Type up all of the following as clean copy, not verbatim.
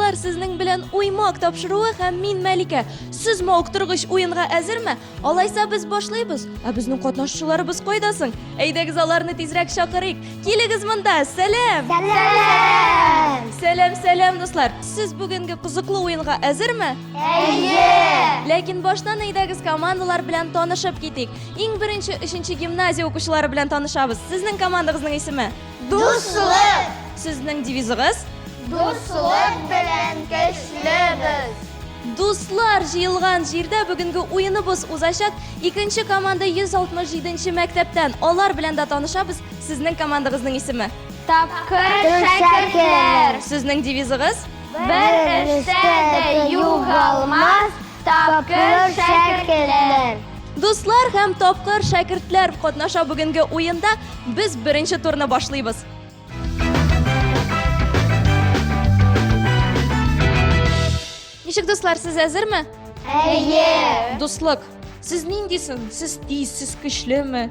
Дуслар, сезнең белән Уймак тапшыруы һәм мин Мәликә. Сез мавыктыргыч уенга әзерме? Алайса без башлыйбыз. Ә безнең катнашучыларыбыз кайда соң? Әйдәгез аларны тизрәк чакырыйк. Килегез монда. Сәлам! Сәлам! Сәлам, сәлам, дуслар. Сез бүгенге кызыклы уенга әзерме? Әйе! Ләкин баштан әйдәгез командалар белән танышып китик. Иң беренче өченче гимназия укучылары белән танышабыз. Сезнең командагызның исеме? Дуслык! Сезнең девизыгыз? Дуслык белән көчлебез! Дуслар җыелган җирдә бүгенге уеныбыз узачак. Икенче команда 167 нче мәктәптән. Алар белән дә танышабыз. Сезнең командагызның исеме? Тапкыр шәкертләр! Сезнең девизыгыз? Бер эштә дә югалмас тапкыр шәкертләр! Дуслар һәм тапкыр шәкертләр катнаша бүгенге уенда. Без беренче турны башлыйбыз. Ничек, дуслар, сез әзерме? Әйе! Дуслык. Сез ниндисең? Сез тиз, сез көчлеме?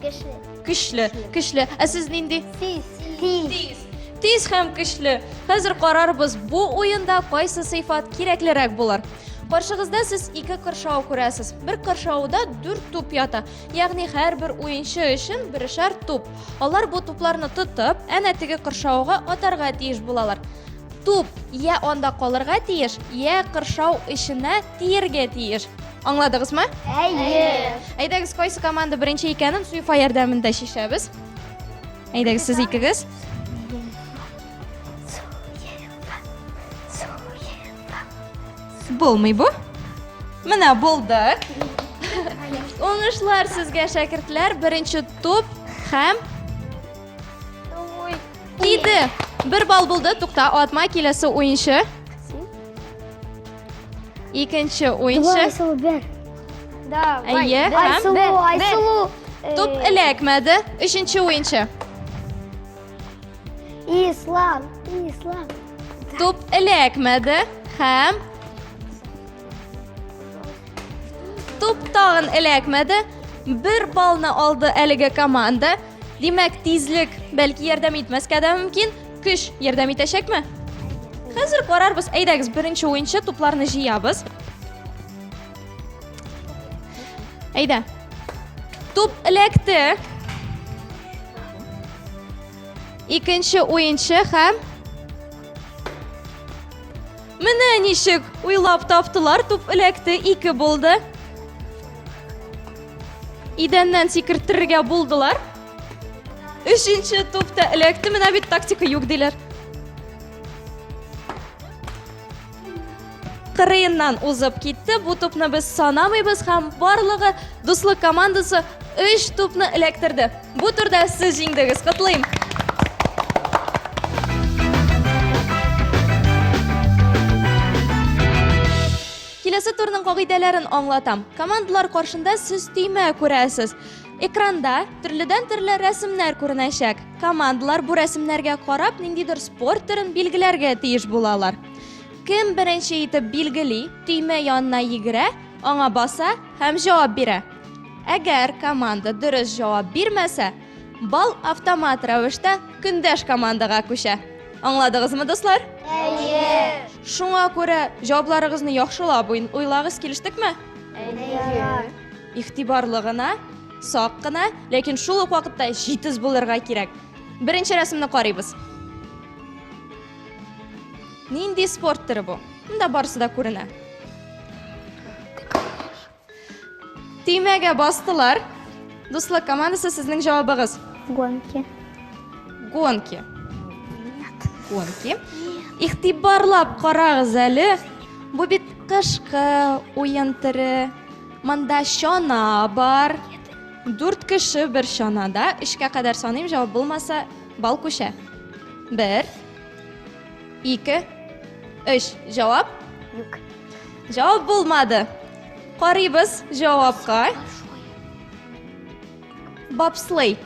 Көчле. Көчле, көчле. Ә сез нинди? Тиз. Тиз. Тиз. Тиз һәм көчле. Хәзер карарбыз, бу уенда кайсы сыйфат кирәклерәк булыр. Каршыгызда сез ике кыршау күрәсез. Бер кыршауда дүрт туп ята. Ягъни һәрбер уенчы өчен берешәр туп. Алар бу тупларны тотып, әнә теге кыршауга атарга тиеш булалар. Туп я анда калырга тиеш, я кыршау эченә тиергә тиеш. Аңладыгызмы? Әйе. Әйдәгез, кайсы команда беренче икәнен Суефа ярдәмендә чишәбез. Әйдәгез, сез икегез. Булмый бу. Менә булды. Уңышлар сезгә, шәкертләр. Беренче туп һәм тиде. Бер балл булды. Тукта, атма, киләсе уенчы. Икенче уенчы. Айсылу бер. Давай. Әйе, һәм Айсылу, Айсылу. Туп эләкмәде. Өченче уенчы. Ислам, Ислам. Туп эләкмәде һәм туп тагын эләкмәде. Бер баллны алды әлеге команда. Димәк, тизлек бәлки ярдәм итмәскә дә мөмкин. Көч ярдәм итәчәкме? Хәзер карарбыз. Әйдәгез, беренче уенчы тупларны җыябыз. Әйдә. Туп эләкте. Икенче уенчы һәм Менә ничек уйлап таптылар, туп эләкте, ике булды. Идәннән сикерттерергә булдылар. Өченче туп та эләкте, менә бит тактика юк диләр. Кырыеннан узып китте. Бу тупны без санамыйбыз һәм барлыгы Дуслык командасы 3 тупны эләктерде. Бу турда сез җиңдегез. Котлыйм! Киләсе турның кагыйдәләрен аңлатам. Командалар каршында сез төймә күрәсез. Экранда төрледән-төрле рәсемнәр күренәчәк. Командалар бу рәсемнәргә карап, ниндидер спорт төрен билгеләргә тиеш булалар. Кем беренче итеп билгели, төймә янына йөгерә, аңа баса һәм җавап бирә. Әгәр команда дөрес җавап бирмәсә, балл автомат рәвештә көндәш командага күчә. Аңладыгызмы, дуслар? Әйе. Шуңа күрә җавапларыгызны яхшылап уйлагыз, килештекме? Әйе. Игътибарлы гына, сак кына, ләкин шул ук вакытта җитез булырга кирәк. Беренче рәсемне карыйбыз. Нинди спорт төре бу? Монда барысы да күренә. Төймәгә бастылар. Дуслык командасы, сезнең җавабыгыз. Гонки. Гонки. Гонки. Игътибарлап карагыз әле. Бу бит кышкы уен төре. Монда чана бар. Дүрт кеше бер чанада. Өчкә кадәр саныйм, җавап булмаса, бал күчә. Бер, ике, өч. Җавап? Юк. Җавап булмады. Карыйбыз җавапка. Бобслей.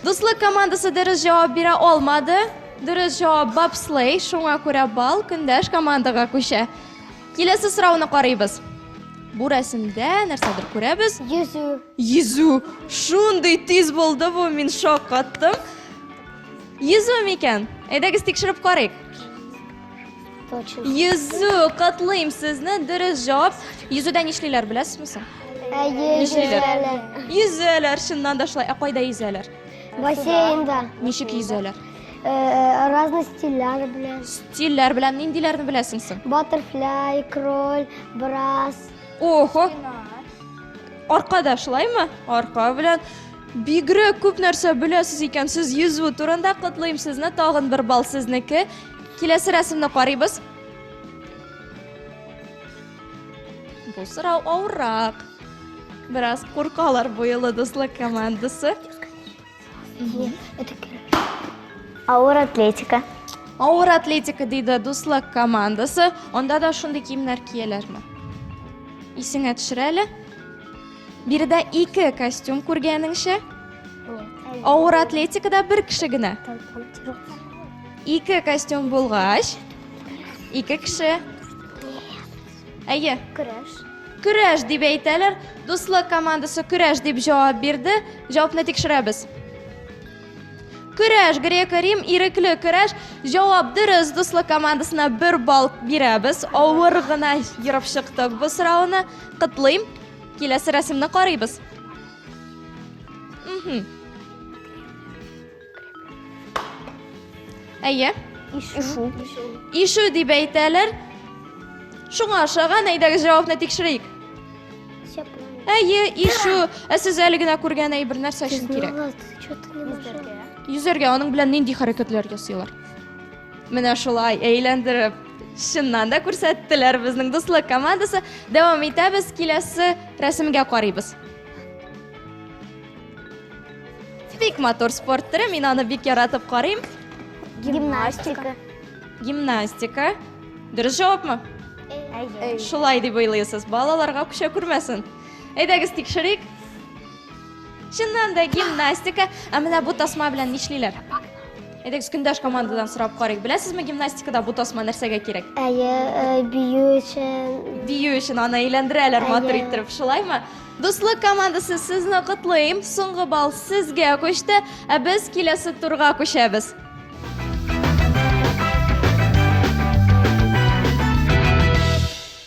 Дуслык командасы дөрес җавап бирә алмады. Дөрес җавап бобслей, шуңа күрә бал көндәш командага күчә. Киләсе сорауны карыйбыз. Бу рәсемдә нәрсәдер күрәбез? Йөзү. Йөзү. Шундый тиз булды бу, мин шаккаттым. Йөзү микән? Әйдәгез тикшереп карыйк. Это очень. Йөзү, котлыйм сезне, дөрес җавап. Йөзүдә нишлиләр, беләсезме соң? Әйе, Нишлиләр? йөзәләр. Йөзәләр, чыннан да шулай. Ә кайда йөзәләр? Бассейнда. Ничек йөзәләр? Э, разный стильләр белән. Стильләр белән ниндиләрне беләсең соң? Баттерфляй, кроль, брас. Охо. Аркада шулаймы? Арка белән. Бигрәк күп нәрсә беләсез икән сез йөзү турында. Котлыйм сезне, тагын бер балл сезнеке. Киләсе рәсемне карыйбыз. Бу сорау авыррак. Бераз куркалар бу юлы дуслык командасы. Нет, это көрәш. Авыр атлетика. Авыр атлетика диде дуслык командасы. Анда да шундый киемнәр кияләрме? Исеңә төшер әле. Биредә ике костюм күргәнеңчә. Авыр атлетикада бер кеше генә. Ике костюм булгач, ике кеше. Әйе. Көрәш. Көрәш дип әйтәләр. Дуслык командасы көрәш дип җавап бирде. Җавапны тикшерәбез. Көрәш, грек-рим, ирекле көрәш. Җавап дөрес. Дуслык командасына бер балл бирәбез. Авыр гына ерып чыктык бу сорауны. Котлыйм. Киләсе рәсемне карыйбыз. Әйе. Ишу. Ишу дип әйтәләр. Шуңа ошаган, әйдәгез җавапны тикшерик. Әйе, ишу. Ә сез әле генә күргән әйбер нәрсә өчен кирәк? Йөзәргә. Аның белән нинди хәрәкәтләр ясыйлар? Менә шулай әйләндереп, чыннан да күрсәттеләр безнең дуслык командасы. Дәвам итәбез, киләсе рәсемгә карыйбыз. Бик матур спорт төре, мин аны бик яратып карыйм. Гимнастика. Гимнастика. Дөрес җавапмы? Әйе. Шулай дип уйлыйсыз. Балаларга күчә күрмәсен. Әйдәгез тикшерик. Чыннан да гимнастика. Ә менә бу тасма белән нишлиләр? Әйдәгез көндәш командадан сорап карыйк. Беләсезме гимнастикада бу тасма нәрсәгә кирәк? Әйе, э, бию өчен. Бию өчен аны әйләндерәләр матур Әйе. иттереп, шулаймы? Дуслык командасы сезне котлыйм. Соңгы балл сезгә күчте, ә без киләсе турга күчәбез.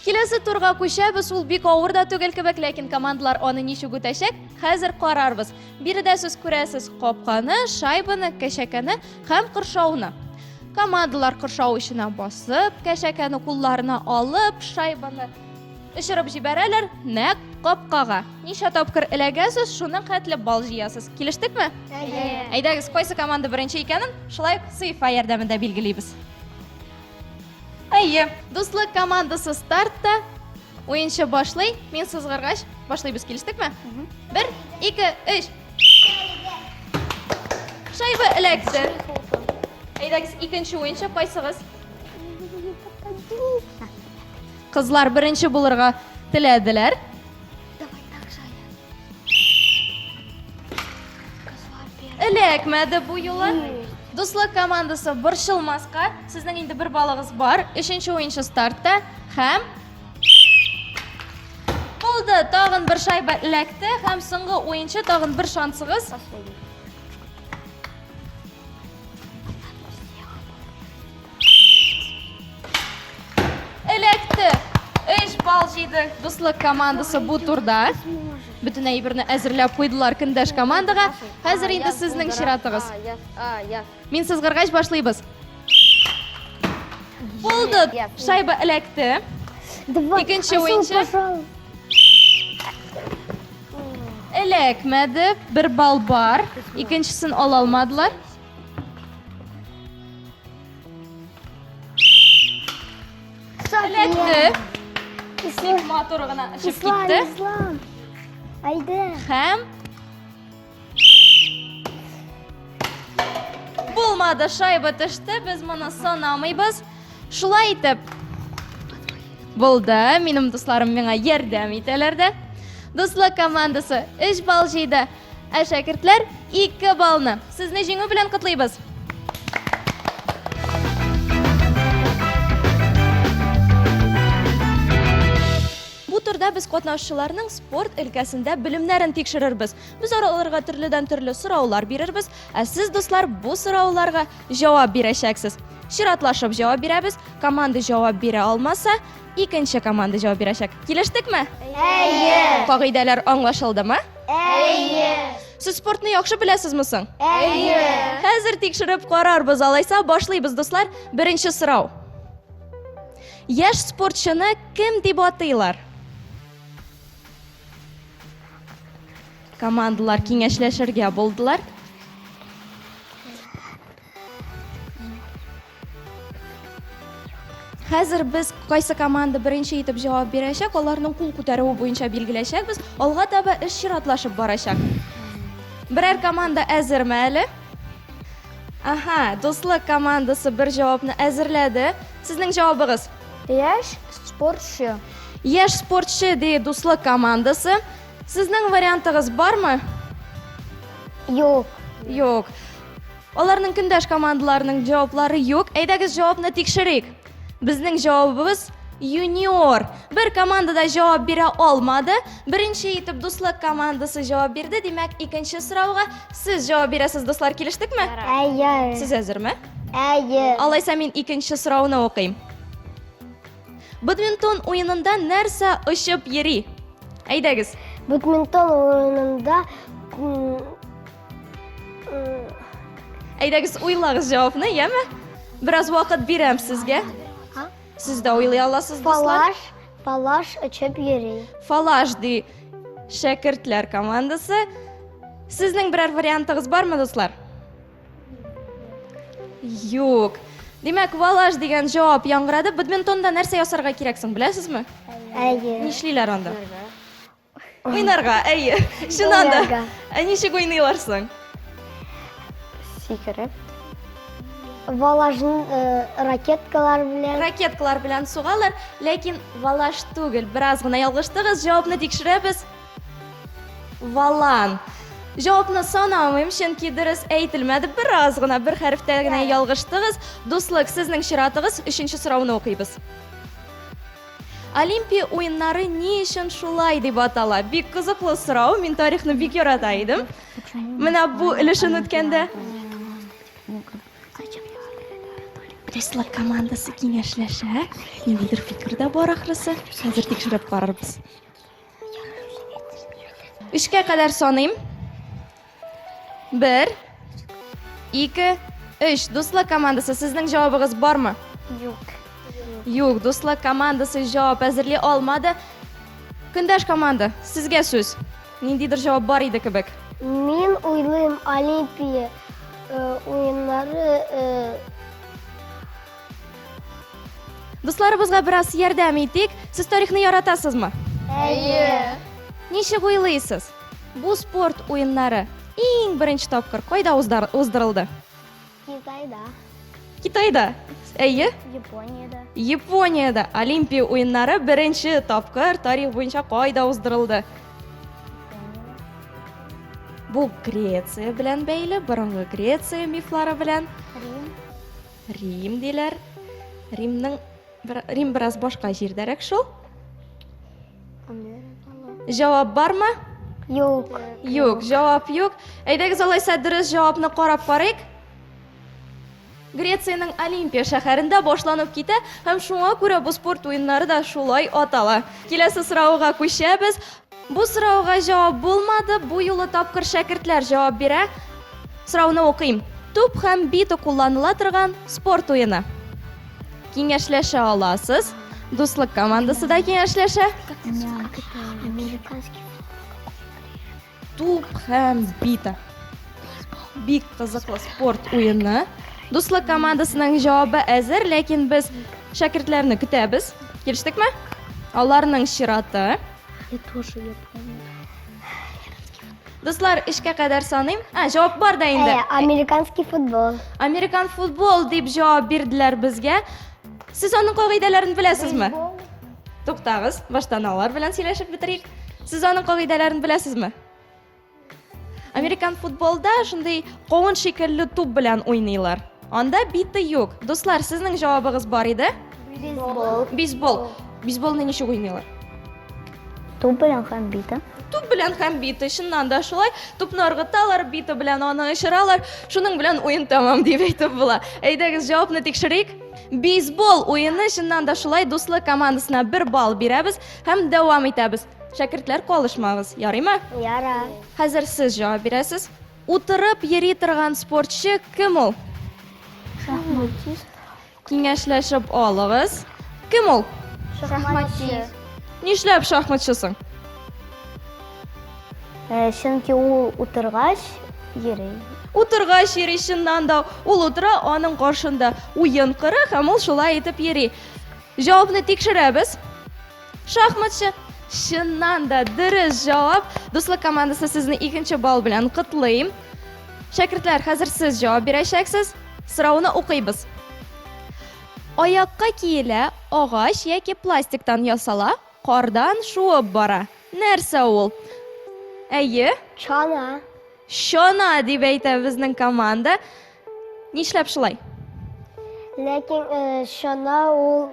Киләсе турга күчәбез, ул бик авыр да түгел кебек, ләкин командалар аны ничек үтәчәк, хәзер карарбыз. Биредә сез күрәсез капканы, шайбаны, кәшәкәне һәм кыршауны. Командалар кыршау эченә басып, кәшәкәне кулларына алып, шайбаны очырып җибәрәләр нәкъ капкага. Ничә тапкыр эләгәсез, шуның хәтле балл җыясыз. Килештекме? Әйе. Әйдәгез, кайсы команда беренче икәнен шулай ук сыйфа ярдәмендә билгелибез. Әйе, дуслык командасы стартта. Уенчы башлый, мин сызгыргач, башлыйбыз, килештекме? Бер, ике, өч. Шайба эләкте. Әйдәгез, икенче уенчы кайсыгыз? Кызлар беренче булырга теләделәр. Давай так же. Эләкмәде бу юлы. Дуслык командасы борчылмаска. Сезнең инде бер балыгыз бар. Өченче уенчы стартта һәм Булды, тагын бер шайба эләкте һәм соңгы уенчы тагын бер шансыгыз. Эләкте. Өч балл җыйды дуслык командасы бу турда. Бөтен әйберне әзерләп куйдылар көндәш командага. Хәзер инде сезнең чиратыгыз. Мин сызгыргач башлыйбыз. Булды. Шайба эләкте. Давай. Икенче Айсыл, уенчы. пожалуйста. Эләкмәде. Бер балл бар. Икенчесен ала алмадылар. Эләкте. Ислам, Бик матур гына очып Ислам, китте. Ислам. Айда. Һәм Булмады, шайба төште, без моны санамыйбыз. Шулай итеп, булды. Минем дусларым миңа ярдәм итәләр дә. Дуслык командасы 3 балл җыйды. Ә шәкертләр 2 баллны. Сезне җиңү белән котлыйбыз. Бу турда без катнашучыларның спорт өлкәсендә белемнәрен тикшерербез. Без аларга төрледән-төрле сораулар бирербез, ә сез, дуслар, бу сорауларга җавап бирәчәксез. Чиратлашып җавап бирәбез. Команда җавап бирә алмаса, икенче команда җавап бирәчәк. Килештекме? Әйе. Кагыйдәләр аңлашылдымы? Әйе. Сез спортны яхшы беләсезме соң? Әйе. Хәзер тикшереп карарбыз. Алайса, башлыйбыз, дуслар. Беренче сорау. Яшь спортчыны кем дип атыйлар? Командалар киңәшләшергә булдылар. Хәзер без кайсы команда беренче итеп җавап бирәчәк, аларның кул күтәрүе буенча билгеләчәкбез. Алга таба эш чиратлашып барачак. Берәр команда әзерме әле? Аһа, Дуслык командасы бер җавапны әзерләде. Сезнең җавабыгыз? Яшь спортчы. Яшь спортчы ди Дуслык командасы. Сезнең вариантыгыз бармы? Юк. Юк. Аларның көндәш командаларының җаваплары юк. Әйдәгез җавапны тикшерик. Безнең җавабыбыз юниор. Бер команда да җавап бирә алмады. Беренче итеп Дуслык командасы җавап бирде. Димәк, икенче сорауга сез җавап бирәсез, дуслар, килештекме? Әйе. Сез әзерме? Әйе. Алайса мин икенче сорауны укыйм. Бадминтон уенында нәрсә очып йөри? Әйдәгез. Бадминтон уенында Әйдәгез, уйлагыз җавапны, яме? Бераз вакыт бирәм сезгә. Сез дә уйлый аласыз, дуслар. Фалаш, фалаш очып йөри. Фалаш ди шәкертләр командасы. Сезнең берәр вариантыгыз бармы, дуслар? Юк. Димәк, валаш дигән җавап яңгырады. Бадминтонда нәрсә ясарга кирәк соң, беләсезме? Әйе. Нишлиләр анда? Уйнарга, әйе. Чыннан да. Ә ничек уйныйлар соң? Сикереп. Валажны э, ракеткалар белән. Ракеткалар белән сугалар, ләкин валаж түгел. Бераз гына ялгыштыгыз, җавапны тикшерәбез. Валан. Җавапны санамыйм, чөнки дөрес әйтелмәде. Бераз гына, бер хәрефтә генә ялгыштыгыз. Дуслык, сезнең чиратыгыз. Өченче сорауны укыйбыз. Олимпия уеннары ни өчен шулай дип атала? Бик кызыклы сорау. Мин тарихны бик ярата идем. Менә бу өлешен үткәндә. Дуслык командасы киңәшләшә. Ниндидер фикер дә бар ахрысы. Хәзер тикшереп карарбыз. Өчкә кадәр саныйм. Бер, ике, өч. Дуслык командасы, сезнең җавабыгыз бармы? Юк. Юк, дуслык командасы җавап әзерли алмады. Көндәш команда, сезгә сүз. Ниндидер җавап бар иде кебек. Мин уйлыйм, Олимпия э, уеннары э, Дусларыбызга бераз ярдәм итик. Сез тарихны яратасызмы? Әйе. Ничек уйлыйсыз? Бу спорт уеннары иң беренче тапкыр кайда уздырылды? Китайда. Китайда. Әйе. Япониядә. Япониядә Олимпия уеннары беренче тапкыр тарих буенча кайда уздырылды? Бу Греция белән бәйле, борынгы Греция мифлары белән. Рим. Рим диләр. Римның Рим бераз башка җирдәрәк шул. Җавап бармы? Юк. Юк, җавап юк. Әйдәгез алайса дөрес җавапны карап карыйк. Грециянең Олимпия шәһәрендә башланып китә һәм шуңа күрә бу спорт уеннары да шулай атала. Киләсе сорауга күчәбез. Бу сорауга җавап булмады, бу юлы тапкыр шәкертләр җавап бирә. Сорауны укыйм. Туп һәм бита кулланыла торган спорт уены. Киңәшләшә аласыз. Дуслык командасы да киңәшләшә. Американский. Туп һәм бита. Бик кызыклы спорт уены. Дуслык командасының җавабы әзер, ләкин без шәкертләрне көтәбез. Килештекме? Аларның чираты. Я тоже, я помню. Дуслар, өчкә кадәр саныйм. А, җавап бар да инде. Э, американский футбол. Американ футбол дип җавап бирделәр безгә. Сез аның кагыйдәләрен беләсезме? Туктагыз, баштан алар белән сөйләшеп бетерик. Сез аның кагыйдәләрен беләсезме? Американ футболда шундый кавын шикелле туп белән уйныйлар. Анда биты юк. Дуслар, сезнең җавабыгыз бар иде? Бейсбол. Бейсбол. Бейсболны ничек уйныйлар? Туп белән һәм бита. Туп белән һәм бита, чыннан да шулай. Тупны ыргыталар, бита белән аны очыралар. Шуның белән уен тәмам дип әйтеп була. Әйдәгез, җавапны тикшерик. Бейсбол уены чыннан да шулай дуслык командасына бер балл бирәбез һәм дәвам итәбез. Шәкертләр калышмагыз, ярыймы? Ярар. Хәзер сез җавап бирәсез. Утырып йөри торган спортчы кем ул? Шахматист. Киңәшләшеп алыгыз. Кем ул? Шахматчы. Нишләп шахматчысың? Э, чөнки ул утыргач йөри. Утыргач йөри чыннан да. Ул утыра, аның каршында уен кыры һәм ул шулай итеп йөри. Җавапны тикшерәбез. Шахматчы. Чыннан да дөрес җавап. Дуслык командасы сезне икенче балл белән котлыйм. Шәкертләр, хәзер сез җавап бирәчәксез. Сорауны укыйбыз. Аякка киелә, агач яки пластиктан ясала, кардан шуып бара. Нәрсә ул? Әйе. Чана. Чана дип әйтә безнең команда. Нишләп шулай? Ләкин э, чана ул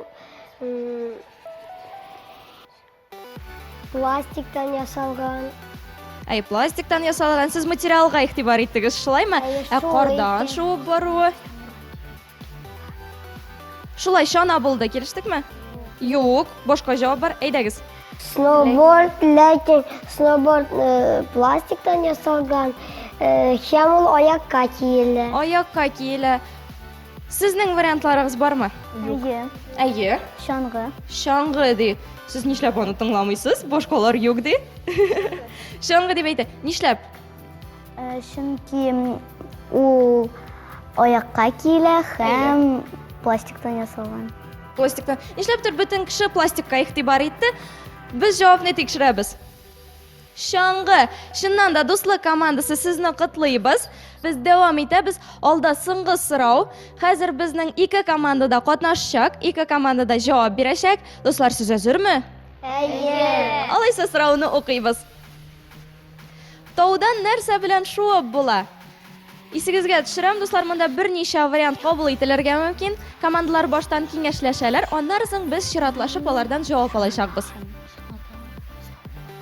Пластиктан ясалган. Әй, пластиктан ясалган. Сез материалга игътибар иттегез, шулаймы? Ә кардан шуып баруы. Шулай чана булды, килештекме? Юк, башка җавап бар. Әйдәгез. Сноуборд, ләкин сноуборд э, пластиктан ясалган. Э, һәм ул аякка киелә. Аякка киелә. Сезнең вариантларыгыз бармы? Әйе. Әйе. Чаңгы. Чаңгы ди. Сез нишләп аны тыңламыйсыз? Башкалар юк ди. Чаңгы дип әйтә. Нишләп? Э, чөнки ул аякка киелә һәм пластиктан ясалган. Пластиктан. Нишләптер бөтен кеше пластикка игътибар итте. Без җавапны тикшерәбез. Чаңгы! Чыннан да, Дуслык командасы, сезне котлыйбыз. Без дәвам итәбез. Алда соңгы сорау. Хәзер безнең ике команда да катнашачак, ике команда да җавап бирәчәк. Дуслар, сез әзерме? Әйе. Алайса сорауны укыйбыз. Таудан нәрсә белән шуып була? Исегезгә төшерәм, дуслар, монда берничә вариант кабул ителергә мөмкин. Командалар баштан киңәшләшәләр, аннары соң без чиратлашып алардан җавап алачакбыз.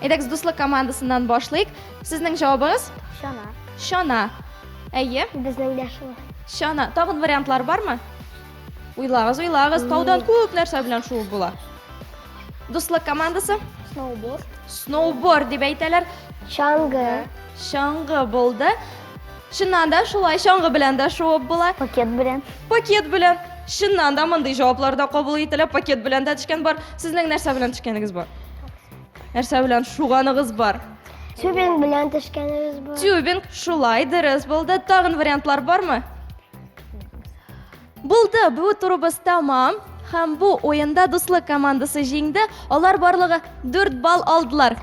Әйдәгез, дуслык командасыннан башлыйк. Сезнең җавабыгыз? Чана. Чана. Әйе. Безнең дә шулай. Чана. Тагын вариантлар бармы? Уйлагыз, уйлагыз. Таудан күп нәрсә белән шуып була. Дуслык командасы? Сноуборд. Сноуборд дип әйтәләр. Чаңгы. Чаңгы булды. Чыннан да шулай чаңгы белән дә шуып була. Пакет белән. Пакет белән. Чыннан да мондый җаваплар да кабул ителә. Пакет белән дә төшкән бар. Сезнең нәрсә белән төшкәнегез бар? Нәрсә белән шуганыгыз бар? Тюбинг белән төшкәнегез бар. Тюбинг шулай дөрес булды. Тагын вариантлар бармы? Булды, бу турыбыз тәмам. Һәм бу уенда Дуслык командасы җиңде. Алар барлыгы 4 балл алдылар.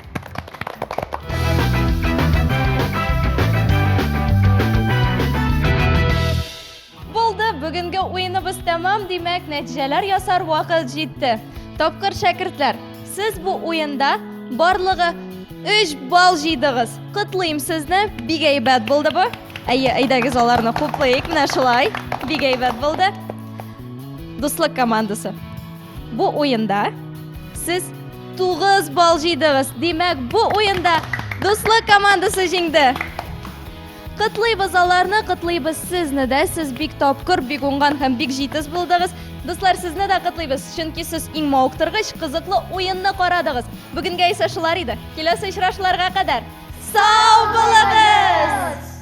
Булды, бүгенге уеныбыз тәмам, димәк, нәтиҗәләр ясар вакыт җитте. Тапкыр шәкертләр, сез бу уенда барлыгы 3 балл җыйдыгыз. Котлыйм сезне, бик әйбәт булды бу. Әйе, әйдәгез аларны хуплыйк, менә шулай. Бик әйбәт булды. Дуслык командасы. Бу уенда сез 9 балл җыйдыгыз. Димәк, бу уенда Дуслык командасы җиңде. Котлыйбыз аларны, котлыйбыз сезне дә. Сез бик тапкыр, бик уңган һәм бик җитез булдыгыз. Дуслар, сезне дә котлыйбыз, чөнки сез иң мавыктыргыч, кызыклы уенны карадыгыз. Бүгенгә исә шулар иде. Киләсе очрашуларга кадәр. Сау булыгыз!